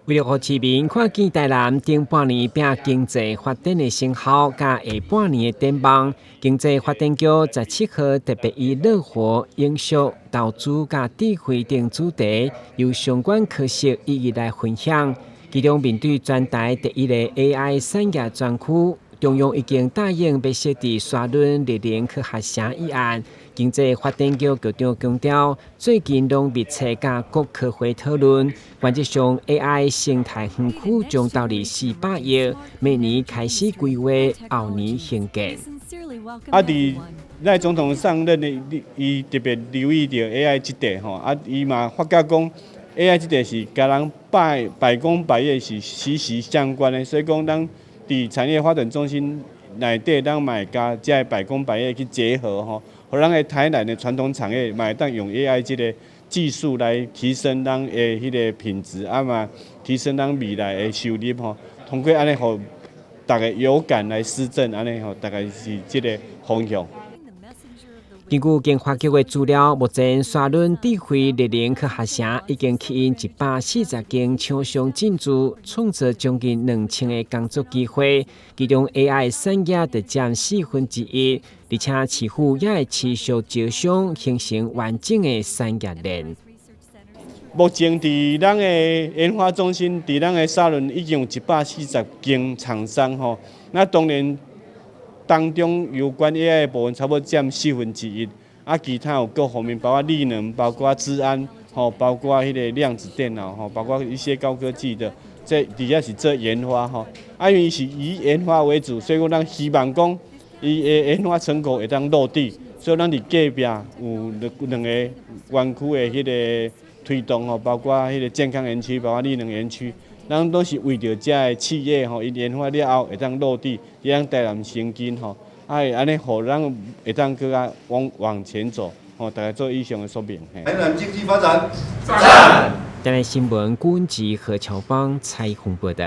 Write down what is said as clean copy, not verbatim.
為著予市民看見台南頂半年拼經濟發展的成效，佮下半年的展望，經濟發展局17號特別以樂活、永續、投資佮智慧等主題，由相關科室一一來分享。其中面對全台第一個 AI 產業專區，中央已經答應欲設佇沙崙綠能科學城一案，經濟發展局局長強調，最近攏密切佮國科會討論，原則上 AI 生態園區將投入400億，明年開始規劃，後年興建。啊，佇賴總統上任的，伊特別留意著 AI 這塊吼，啊，伊嘛發覺講 AI 這塊是佮咱百工百業是息息相關的，所以講咱佇產業發展中心內底，咱嘛會佮這个百工百業去結合吼，予咱的台南的傳統產業嘛會當用 AI 這个技術來提升咱的彼个品質，啊嘛提升咱未來的收入吼。通過按呢，予逐家有感來施政，按呢吼，大概是這个方向。根據經發局的資料，目前沙崙智慧綠能科學城已經吸引140間廠商進駐，創造將近2000個工作機會，其中 AI 產業就佔1/4，而且市府也會持續招商，形成完整的產業鏈。目前佇咱的研發中心，佇咱的沙崙已經有140間廠商吼，那當然當中有關 AI 的部分差不多佔1/4，啊，其他有各方面，包括綠能，包括資安，吼，包括彼个量子電腦，吼，包括一些高科技的，這佇遐是做研發吼，啊，因為是以研發為主，所以講咱希望講伊的研發成果會當落地，所以咱佇隔壁有兩個園區的彼个推動吼，包括彼個健康園區，包括綠能園區。咱攏是為著遮个企業吼，伊研發了後會當落地，佇咱台南生根吼，啊會按呢，予咱會當閣較往前走，吼，大概做以上的說明。台南經濟發展，讚！台南新聞，郭文吉何喬芳採訪報導。